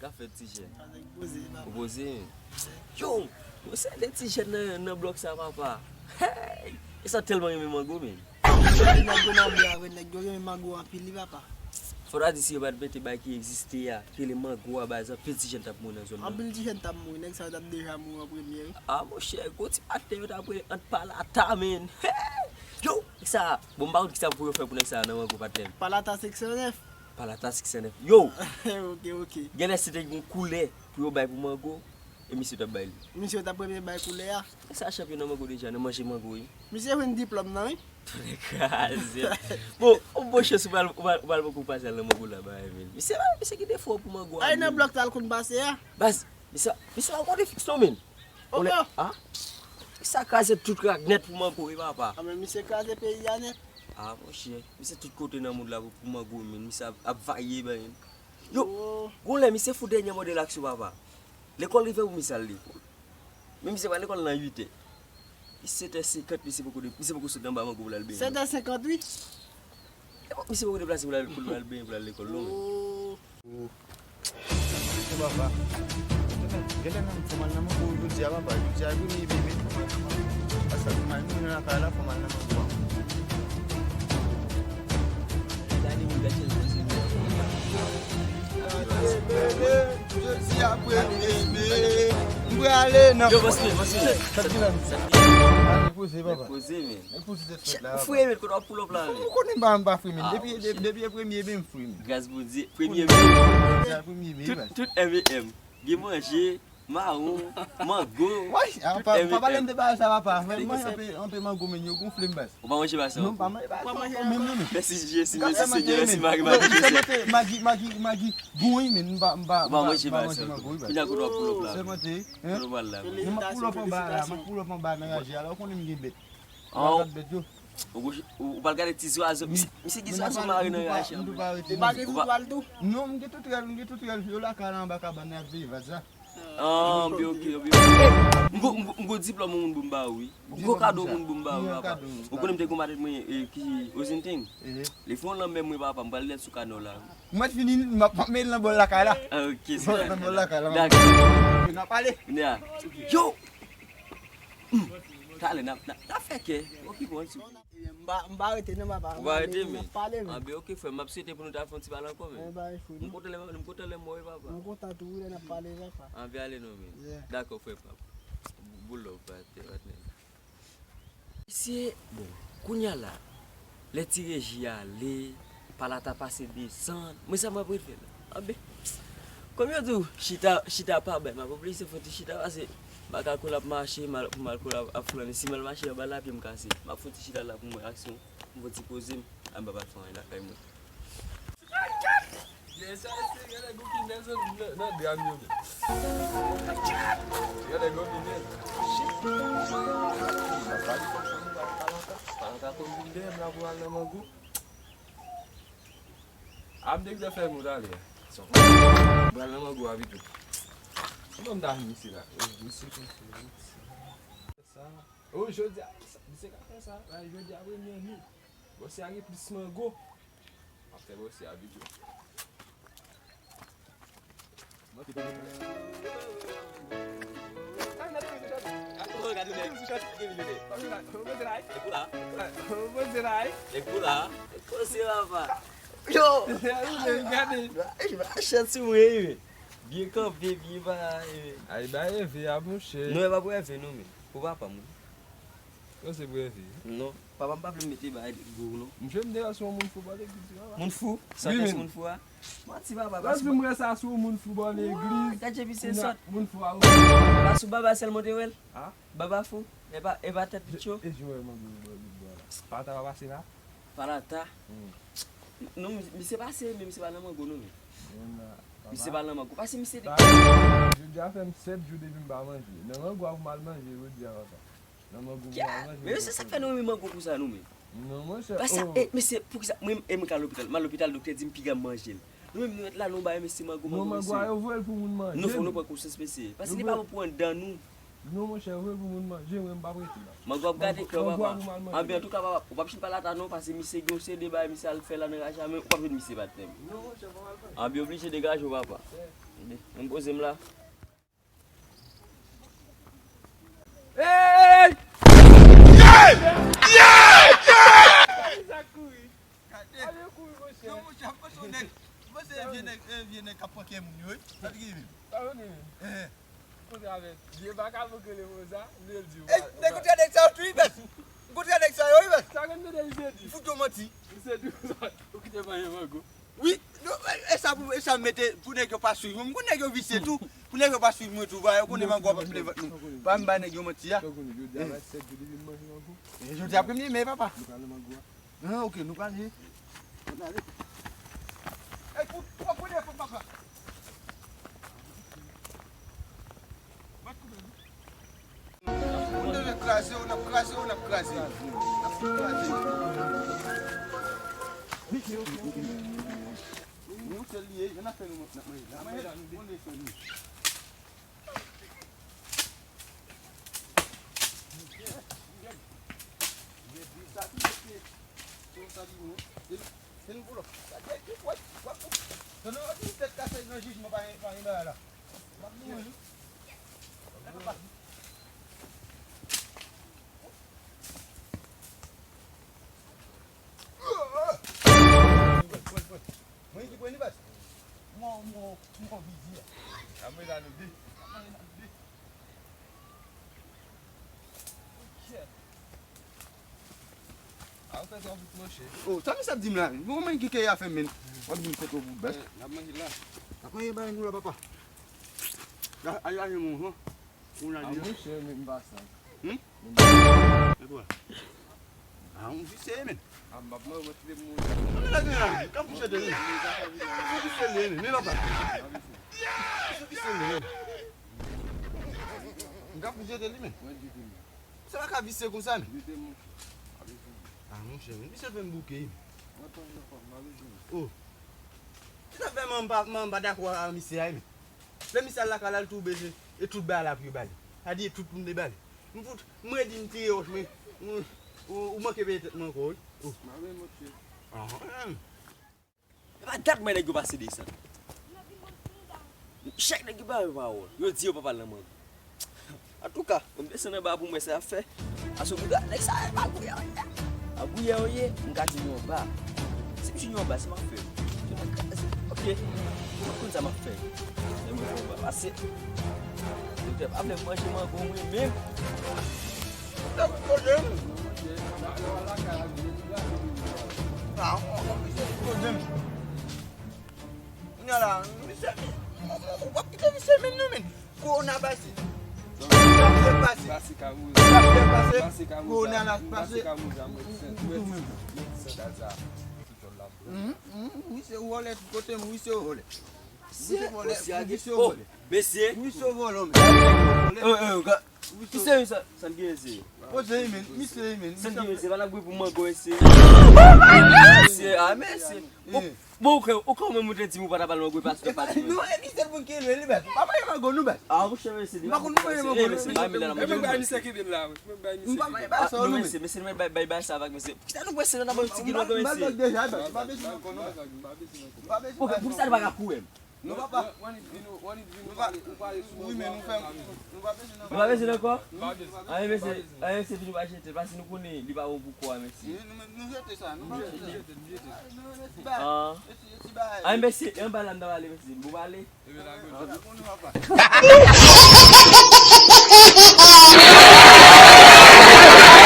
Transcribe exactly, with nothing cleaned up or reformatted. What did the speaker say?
Sa fèt ti jèn. Sa nèg poze, papa. Ou poze? Yo, mwen se de ti jèn nan, nan blòk sa, papa. Hey! E sa tèlman renmen mango, men. Nèg yo nan bwa vre, nèg yo renmen mango anpil, wi, papa. Fò ta di si yo pa t mete bagay ki egziste a, ki rele mango a, baz, anpil ti jèn t ap mouri nan zòn nan. Anpil ti jèn t ap mouri, nèg sa yo t ap deja mouri an premye, wi. A, monchè, gwo ti patnè yo t ap rele ant palata, men. Hey! Yo, nèg sa, bon, m pa konn kisa pou yo fè pou nèg sa nan mango, patnè m. Palata senk san nèf. Palata senk san nèf. Yo! Ok, ok. Genlè si te gen yon koulè pou yo bay pou mango, e misye t ap bay li. Misye t ap premye bay koulè a. Nèg sa chanpyon nan mango deja, nan manje mango, wi. Misye jwenn diplòm nan, wi. Tonnè kraze. Bon, yon bon chans ou pral, ou pral, ou pral poko pase al nan mango la, ba, men. Misye, misye gen defo pou mango a. Ay, nan blòk sa l konn pase a. Baz, misye, misye pa konn fiks non, men. Opa! Ah? Sa kraze tout rak nèt pou mango, wi, papa. Ah, men misye kraze peyi a nèt. Ah, monchè, misye tout kote nan mond la pou, pou mango, men. Misye ap, ap vaye, men. Yo, gon lè misye fout dènye modèl aksyon, papa. Lekòl rive pou misye al lekòl. Men misye pral lekòl nan uit è. Li sèt è senkant, misye poko de, misye poko sot anba mango pou l al benyen. Sèt è senkant, wi. Misye poko deplase pou l al, pou l al benyen, pou l al lekòl, non, men. Oh. Papa. Genlè menm fò m al nan mango jodi a, papa. Jodi a premye bebe. Paske m al mouri nan lakay la, fò m al nan mango a. Gade moun gade l. Jodi a premye bebe. M prale nan. Yo, bòs mwen, bòs mwen. Sa ki la? Ale poze, papa. Poze, men. Ou fouye men kote w ap pull up la men. Ou konnen m pa, m pa fri men. Depi, depi e premye men m fri men. Gras Bondye, premye men. Deja premye men. Tout, tout M e M. Gen manje, mawon, mango. Woy, pa pale m de bagay sa papa. Mwen manje anpe, anpe mango men yo gonfle m baz. Ou pa manje bagay sa? Non, m pa manje bagay sa ankò menm non men. Mèsi Jezi, mèsi Senyè, mèsi Mari, Mari Jozèf. Magi, magi, magi, gouy men m pa, m pa, m pa manje mango wi baz. Kounye a kote w ap pull up la? Sèmante wi. Pull up la. Men m ap pull up anba la, m ap pull up anba nan raje a la, ou konnen m gen bèt. Ou pral gade ti zwazo. Misye gen zwazo mare nan raje a. Ou pa gen toutrèl tou? Non, m gen toutrèl, m gen toutrèl. Yo lakay la anba kabann nan y ap veye vaz la. Ah, byen, ok, byen. M gon, m gon, m gon diplòm yon moun pou m ba ou wi. M gon kado yon moun pou m ba ou wi papa. Ou konnen m te gon matant mwen ki Ozinting. Li fè yon lanmè mwen papa, m pral nèt sou kanò la. M mèt fini, m ap, m ap mete l nan bòl lakay la. Ah, ok, se nan bòl lakay la. Dakò. N ap pale. Yo! Talè n ap, n ap, n ap fè kè. Okipe w, sou. M pa, m pa rete non papa. Ou pa rete men. N ap pale men. Anben ok frè m, m ap swete pou nou ta fè yon ti pale ankò men. M kontan lè, m kontan lè m wè w wi papa. M kontan tou wi lè n ap pale papa. Anben ale non men. Dakò frè pap. Boul love patnè. Mesye, bon, kounya la, lè ti reji ale, palata pase desann, mwen sa m ap ret fè la. Anben, kòm yo di w, chita, chita pa bay, m ap oblije fè ti chita pase m pa ka kouri ap mache, m al, pou m al kouri ap, ap flannen. Si m al mache anba lapye m kase, m ap fè ti chita la pou m wè aksyon, m fè ti poze m, a m pa pral fè anyen lakay mwen. Yes, I say, genlè gon ki nèg nan, nan dram yo menm. Genlè gon ki nèg. Shit. Sa pa di kòm sa nou pa, pa lakay. Pa lakay kòm vin dèyè m la pou al nan mango. A m te gentan fè mo talè. Pral nan mango a pito. Kòman m ta vin isi la? Misye konn fè sa. O jodi a, misye ka fè sa. Jodi a premye mi. Bòs la gen plis mango. M ap fè bòs la videyo. Yo! Gade. Chat sou mwen wi. Byen kanpe, byen bagay. Ay ba reve a monchè. Non, e pa pou reve non men. Pou papa m wi. Yo se pou reve. Non. Papa m pa vle m mete bagay gou non. Monchè m deja se yon moun fou bò legliz wi papa. Moun fou? Sa te se moun fou a? Manti papa. Yo di m wè sa se yon moun fou bò legliz. Gad jan misye sòt. Moun fou a ou. Papa sou baba sèlman te wè l. Baba fou. E pa, e pa tèt li cho. E jan w wè mango yo bò legliz bò la. Palata pa pase la? Palata? Non, misye pase men misye pa nan mango non men. Misye pa nan mango. Pase misye te. Jodi a fè m sèt jou depi m pa manje. Nan mango a pou m al manje jodi a papa. Nan mango pou m al manje. Men mesye sa k fè nou renmen mango konsa nou menm? Non monchè. Pase e mesye poukisa mwen e mwen ka lopital, m al lopital doktè di m piga m manje l. Nou menm nou ret la nou bay mesye mango mango mesye. Non mango a yo voye l pou moun manje. Non fòk nou pran konsyans mesye. Pase li pa bon pou anndan nou. Non monchè, yo voye l pou moun manje, mwen m p ap rete la. Mango ap gate kè w papa. Anben antouka papa, ou p ap jwenn palata non, pase misye gen yon seri de bagay misye al fè la nan raje a, men ou p ap jwenn misye patnè m. Non monchè, pa mal fè. Anben oblije degaje w papa. Mwen poze m la. Hey! Sa kouri. Gade. Gade kouri, monchè. Non, monchè, m panse yon nèg, m panse vye nèg, eh, vye nèg k ap pran kè moun yo, wi. Sa te gen menm. Sa vle di menm. Eh. Kontre avè vye vakabon k rele Rosa, m te di w. Ey, nèg kontre nèg sa yo tou, wi, bèf. Kontre nèg sa yo, wi, bèf. Sa konn mete misye di. Fout yo manti. Misye di, ou kite manje mango. Wi, non, e, e sa pou, e sa m mete pou nèg yo pa swiv mwen. M konn nèg yo visye tou. Pou nèg yo pa swiv mwen tou, ba, yo konnen mango ap plen vant nou. Pa m bay nèg yo manti a. Jodi a premye me, papa. Ah, ok, nou prale. Nou prale. Ey, pou, pou, pou, pou, papa. Nou dwe kraze yo, n ap kraze yo, n ap kraze yo. N ap kraze yo. Yon sèl li ye, yon afè nou, n ap manje la. Manje la, nou konn fè nou. Sa ki mete, se yon sali nou. Se, se nou pou lòt. Sa gen ki fwèt, w ap, w ap, se nou yo ki tèt kase nan jijman pa, pa gen bagay la. W ap mouri, wi. Mwen ki pran li baz. Mwen, mwen, mwen vizi a. Amwe la nou de. Amwe la nou de. Kèt. A, ou fè twò vit, monchè. Oh, sa misye ap di m la? Bon, mwen ki kè a fè men. W ap di m fè twò vit baz. Eh, n ap manje la. N ap manje bagay nou la, papa. La, al lage men w, han. Ou nan li. A, monchè, men m pa sa. Hmm? Men m pa sa. E kwa? A, ou visye, men. A, m p ap manje, mwen kite moun. Mwen la gen la, ka fousye de li. Ou visye li, men, men papa. Ou visye li, men. M ka fousye de li, men. Mwen di tou, men. Sa pa ka visye konsa, men. Di tou, monchè. A, monchè, men. Visye fè m bouke, men. Mwen pa nan fòm, m ap di, men. Oh. Ki sa fè mwen m pa, mwen m pa dakò a misye a, men. Lè misye al lakay la, l tou bezwen, e tout bagay la pou yo ba li. Sa di, e tout moun te ba li. M fout, m redi m tire wòch, men, ou, ou, ou manke peye tèt mwen ankò, wi. Ou. Mare, monchè. Ah, ah. E pa dat mwen nèg yo pase desann. Chak nèg yo ba yo pawòl. Yo di yo pa pral nan mango. Antouka, m desann anba pou m wè sa y ap fè. Paske m gade nèg sa yo pa gouye yo ye. A gouye yo ye, m ka di nou anba. Si m jwenn yo anba, se m ap fè. Se m ap kraze. Ok. M ap konn sa m ap fè. Lè m jwenn yo anba. Pase. Doktè pa vle m manje mango mwen menm. Doktè pou koze m. Ah, on, on, misye pou koze m. Kounye a la, misye, w ap kite misye menm non, men. Kowona pase. Sa fè pase. Sa fè pase. Kowona la pase. Wi, se ou vòlè, kote m, wi, se ou vòlè. Wi, se ou vòlè. Wi, se ou vòlè. Mesye. Wi, se ou vòlè, men. Ki serye sa, sa n gen, mesye? Poze, men, misye, men. Sa n gen, mesye? Pa n ap gouye pou mango, mesye. Mesye, a, mesye. Bon, ou kwè, ou kwè ou menm ou te di m ou pa t ap al nan gwe pastè pa di mwen. Non, e li sèl moun ki lwe li, baz. M pa manje mango nou, baz. Ah, monchè, mesye, li pa konn manje mango nou, mesye. Mwen bay misye ki vin la, wi. Mwen bay misye ki vin la. Non, mesye, mesye, nou mèt bay, bay, bay sa vak, mesye. Kisa nou prese nan nan ti gilo, mesye? M ba l deja, baz. M pa bezwen ankò, non, baz. M pa bezwen. Ok, poukisa nou pa ka kouri? Non, papa. Ou pa bezwen ankò? Anyen, mesye, anyen, mesye, vin nou pa jete, paske nou konnen li pa bon pou kò a, mesye. Nou jete sa, nou pa jete. Ah. Anyen, mesye, e anba la m ta pale, mesye. Bon, pale.